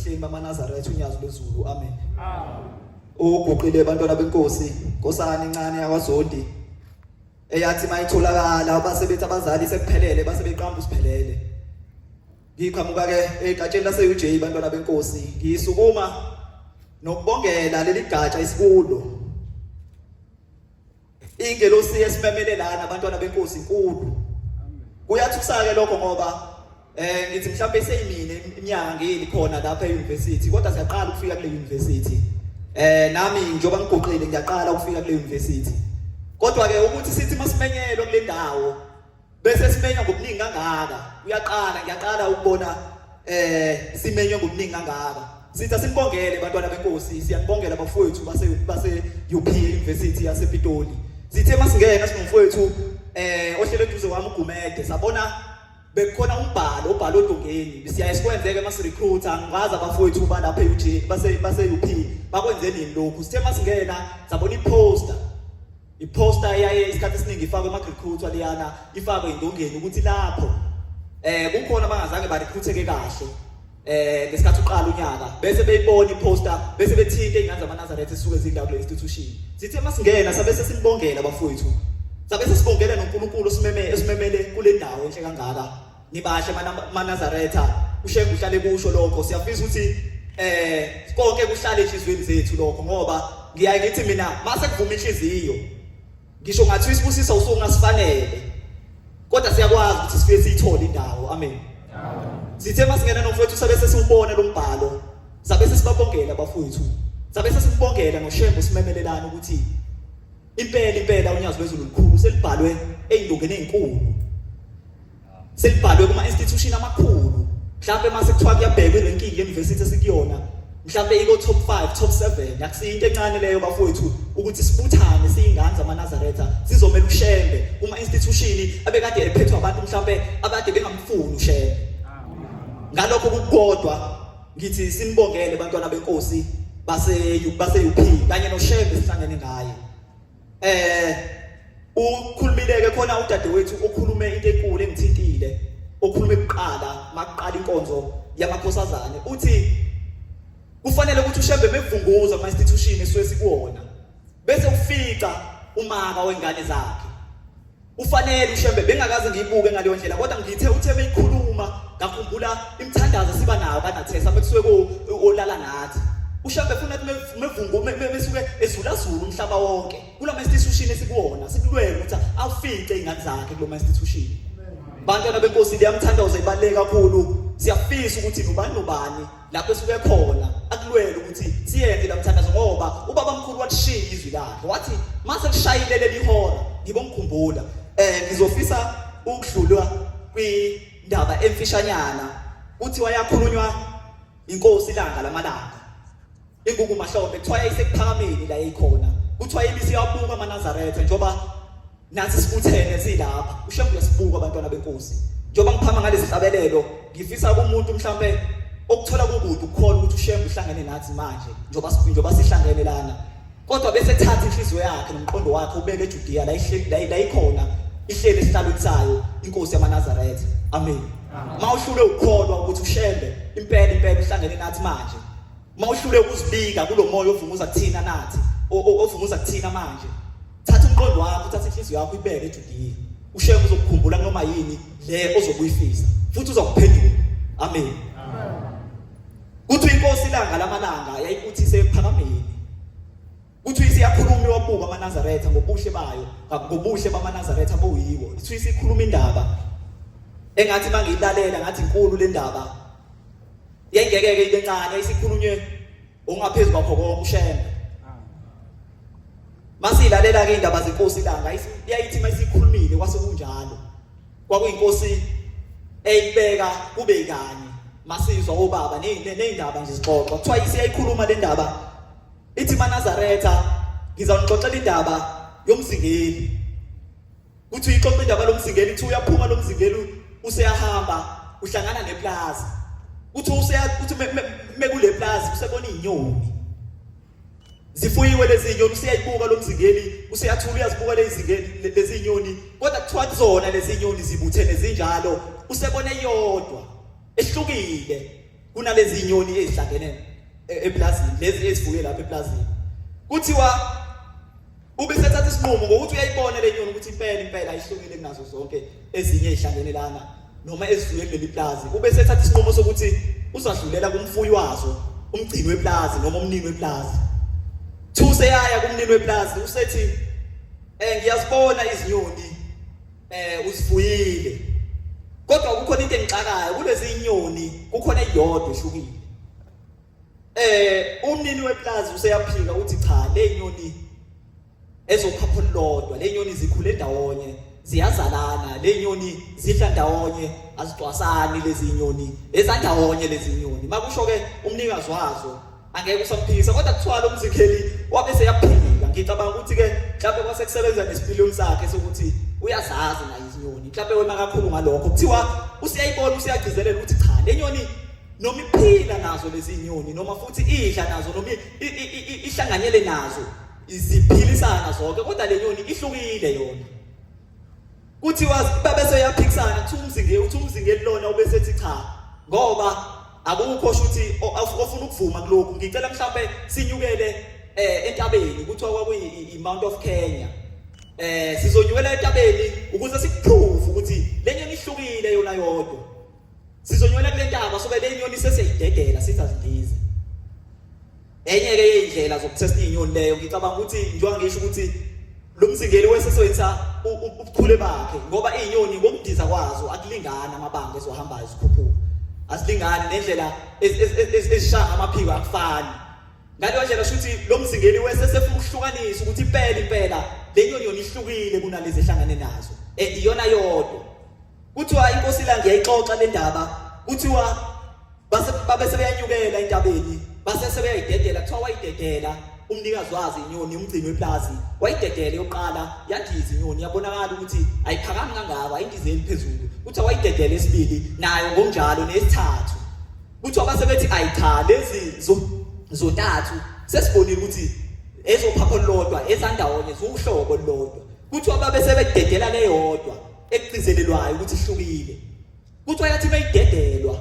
ebuhleni bamaNazaretha unyazi lwezulu. Amen. Uguqile bantwana benkosi, nkosana encane yakwaZondi eyathi mayitholakala base bethi abazali sekuphelele base beqamba usiphelele. Ngiqhamuka ke egatsheni lase UJ bantwana benkosi, ngisukuma nokubongela leli gatsha isikulo. Ingelosi esimemele lana abantwana benkosi inkulu. Kuyathusa-ke lokho ngoba ngithi mhlawumbe seyimine iminyaka ngili khona lapha e-university kodwa siyaqala ukufika kule university. Nami njengoba ngiguqile ngiyaqala ukufika kule university. Kodwa ke ukuthi sithi masimenyelwe kule ndawo bese simenywa ngobuningi kangaka uyaqala ngiyaqala ukubona simenywe ngobuningi kangaka sithi asimbongele bantwana benkosi siyanibongela bafowethu base UP University yasePitoli sithe masingena sinomfowethu ohlele eduze kwami uGumede sabona bekukhona umbhalo obhalo odongeni siyaye sikwenzeke masi recruiter ngibazi abafowethu balapha e-UJ base UP bakwenze nini lokhu sithe masingena sabona iposter Iposter eyaye isikhathi esiningi ifakwe ema-recruiter leyana ifakwe indongeni ukuthi lapho kukhona abangazange barecruiteke kahle ngesikhathi uqala unyaka bese beyibona iposter bese bethinte ingane zamaNazaretha esuke zidla kule institution. Sithe masingena sabe sesimbongela bafowethu. Sabe sesibongela noNkulunkulu osimeme esimemele kule ndawo enhle kangaka. Nibahle maNazaretha uShembe uhlale kusho lokho siyafisa ukuthi konke kuhlale enhlizweni zethu lokho ngoba ngiyaye ngithi mina mase kuvuma inhliziyo ngisho ngathi isibusiso usungasfanele kodwa siyakwazi ukuthi sifike siyithole indawo. Amen. Sithe masingena nomfowethu sabe sesiwubona lo mbhalo sabe sesibabongela abafowethu sabe sesibongela noShembe usimemelelana ukuthi impela impela unyazi lwezulu lukhulu selibhalwe ey'ndongeni ey'nkulu selibhalwe kuma institution amakhulu mhlawumbe mase kuthiwa kuyabhekwa iranking ye-university esikuyona mhlawumbe iko top 5 top 7 akusiyo into encane leyo bafowethu ukuthi sibuthane siyingane zamaNazaretha sizomela uShembe kuma institution abekade ephethwe abantu mhlawumbe abade bengamfuni uShembe. Ngalokho kukodwa ngithi sinibongele bantwana benkosi base UP kanye noShembe sihlangene ngaye. Ukhulumile ke khona udadewethu okhulume into enkulu engithintile okhulume kuqala makuqala inkonzo yamakhosazane uthi kufanele ukuthi uShembe mevunguza ama institution esuke sikuwona bese ufica umaka wengane zakhe. Ufanele uShembe bengakaze ngiyibuke ngaleyo ndlela kodwa ngithe uthe beyikhuluma ngakhumbula imithandazo siba nayo kaNathesa bekusuke olala nathi. uShembe funa ukuthi mevungu mesuke ezulazula umhlaba wonke kulama institution esikuwona sikulwele ukuthi awufice ingane zakhe kuloma institution. Bantwana benkosi liyamthandazo ibaluleke kakhulu siyafisa ukuthi nobani nobani lapho esuke khona akulwele ukuthi siyenze lamthandazo ngoba ubaba mkhulu walishiya izwi lakhe wathi mase lishayile leli hora ngibomkhumbula. Ngizofisa ukudlula kwindaba emfishanyana uthi wayakhulunywa inkosi ilanga lamalanga ingugu mahlombe kuthiwa yayisekuphakameni la yayikhona kuthiwa ibisi yabuka amaNazaretha njengoba nathi sibuthene silapha uShembe uyasibuka abantwana benkosi njengoba ngiphama ngalezi hlabelelo ngifisa kumuntu mhlambe okuthola kukude ukukholwa ukuthi uShembe uhlangene nathi manje njengoba sihlangene lana kodwa bese ethatha inhliziyo yakhe nomqondo wakhe ubeke eJudea la ihleli la ikhona ihleli esihlalweni sayo inkosi yamaNazaretha. Amen. Mawuhlule ukukholwa ukuthi uShembe impela impela uhlangene nathi manje mawuhlule ukuzibika kulomoya ovunguza kuthina nathi ovunguza kuthina manje thatha umqondo wakho uthatha inhliziyo yakho ibeke eJudea uShembe uzokukhumbula kunoma yini le ozobuyifisa futhi uzokuphendula. Amen. Kuthi inkosi ilanga lamalanga yayibuthise ephakameni kuthi isiyakhuluma iwabuka amaNazaretha ngobuhle bayo ngobuhle bamaNazaretha boyiwo ithi isikhuluma indaba engathi mangiyilalela ngathi inkulu le ndaba yayingeke ibe ncane isikhulunywe ongaphezulu kwakho konke uShembe. Masilalela ke indaba zenkosi ilanga yayithi mayisikhulumile kwase kunjalo kwakuyinkosi eyibeka kube kanye masizwa obaba nezindaba nje zixoxwa kuthiwa isiyayikhuluma le ndaba ithi maNazaretha ngizawunixoxela indaba yomzingeli kuthi uyixoxa indaba lomzingeli kuthi uyaphuma lomzingeli useyahamba uhlangana neplaza uthi useya uthi mekule plaza usebona izinyoni zifuyiwe lezi nyoni useyayibuka lomzingeli useyathula uyazibuka lezi lezi nyoni kodwa kuthiwa kuzona lezi nyoni zibuthene zinjalo usebona iyodwa ehlukile. Kunalezi inyoni ezihlangene eplazini, lezi ezifuye lapha eplazini. Kuthiwa ube sethatha isinqumo ngokuthi uyayibona le nyoni ukuthi impela impela ayihlukile kunazo zonke ezinye ezihlangene lana noma ezifuye kuleli plazi. Ube sethatha isinqumo sokuthi uzadlulela kumfuyi wazo, umgcini weplazi noma umnini weplazi. Thuse yaya kumnini weplazi usethi ngiyazibona izinyoni uzifuyile. Kodwa kukhona into engixakayo kulezi inyoni, kukhona eyodwa ehlukile. Umnini weplazi useyaphika uthi cha, le nyoni ezophapho lodwa, le nyoni zikhule ndawonye, ziyazalana, le nyoni zidla ndawonye, azicwasani lezi nyoni, ezandawonye lezi nyoni. Makusho ke umnikazi wazo angeke usamphikisa, kodwa kuthiwa lo mzikheli wabe seyaphika. Ngicabanga ukuthi ke mhlawumbe kwase kusebenza nesipiliyoni sakhe sokuthi uyazazi naye izinyoni, mhlawumbe wema kakhulu ngalokho. Kuthiwa usiyayibona, usiyagcizelela ukuthi cha, le nyoni noma iphila nazo lezi nyoni, noma futhi idla nazo, noma ihlanganyele nazo, iziphilisana zonke, kodwa le nyoni ihlukile yona. Kuthiwa babe seyaphikisana, kuthiwa umzingeli, uthi umzingeli lona ubesethi cha, ngoba akukho shuthi ofuna ukuvuma kulokhu, ngicela mhlawumbe sinyukele entabeni. Kuthiwa kwakuyi Mount of Kenya. Sizonyukela entabeni ukuze sikuprove ukuthi le nyoni ihlukile yona yodwa. Sizonyukela kule ntaba sobe le nyoni sesiyidedela sithi azindize. Enye ke yeindlela zokuthesta izinyoni leyo, ngicabanga ukuthi njengoba ngisho ukuthi lo mzingeli wesesebenzisa ubuchule bakhe, ngoba izinyoni ngokudiza kwazo akulingani, amabanga ezohambayo zikhuphuka azilingani, nendlela ezishaya amaphiko akufani. Ngaleyo ndlela shuthi lo mzingeli wesesefuna ukuhlukanisa ukuthi impela impela le nyoni yona ihlukile kunalezi ehlangane nazo, and iyona yodwa. Kuthiwa inkosi iLanga yayixoxa le ndaba, kuthiwa base babe sebeyanyukela entabeni, base sebeyayidedela. Kuthiwa wayidedela umnikazi wazi inyoni, umgcini weplazi, wayidedela yokuqala, yandiza inyoni, yabonakala ukuthi ayiphakami kangako, ayindizeli phezulu. Kuthiwa wayidedela esibili nayo ngokunjalo, nesithathu. Kuthiwa base bethi ayi cha, lezi zontathu sesibonile ukuthi ezophapho olulodwa, ezandawonye, ziwuhlobo olulodwa. Kuthiwa babe sebededela leyodwa ekugcizelelwayo ukuthi ihlukile. Kuthiwa yathi mayidedelwa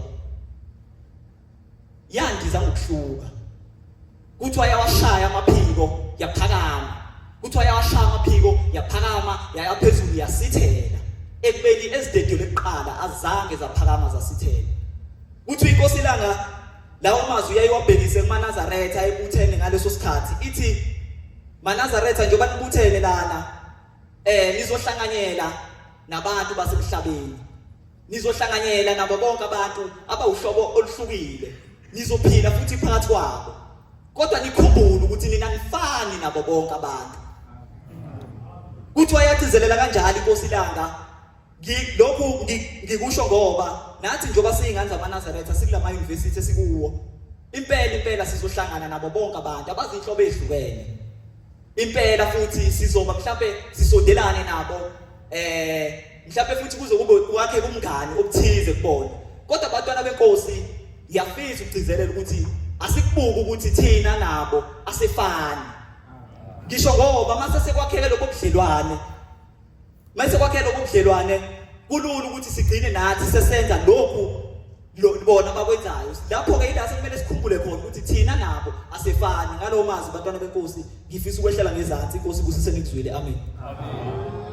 yandiza ngokuhluka. Kuthiwa yawashaya amaphiko yaphakama. Kuthiwa yawashaya amaphiko yaphakama yaya phezulu yasithela. Ekubeni ezidedelwe kuqala azange zaphakama zasithela. Kuthiwa inkosi iLanga lawo mazwi yayiwabhekise kumaNazaretha ebuthene ngaleso sikhathi, ithi maNazaretha njengoba nibuthene lana nizohlanganyela nabantu basemhlabeni, nizohlanganyela nabo bonke abantu abawuhlobo oluhlukile, nizophila futhi phakathi kwabo, kodwa nikhumbule ukuthi nina nifani nabo bonke abantu. Kuthiwa yagcizelela kanjalo inkosi iLanga. Lokhu ngikusho ngoba nathi njengoba siyingane zamaNazaretha sikulama university esikuwo, impela impela sizohlangana nabo bonke abantu abazinhlobo ezihlukene. Impela futhi sizoba mhlambe sisondelane nabo, mhlambe futhi kuze kube kwakhe kumngani obuthize kubona. Kodwa abantwana benkosi, ngiyafisa ukugcizelela ukuthi asikubuki ukuthi thina nabo asifani. Ngisho ngoba mase sekwakheke lokho budlelwane, mase kwakheke lokho budlelwane, kulula ukuthi sigcine nathi sesenza lokhu bona abakwenzayo. Lapho ke ila sekumele sikhumbule khona ukuthi thina nabo asifani. Ngalowo mazwi bantwana benkosi, ngifisa ukwehlela ngezansi. Inkosi ibusise nikuzwile. Amen. Amen.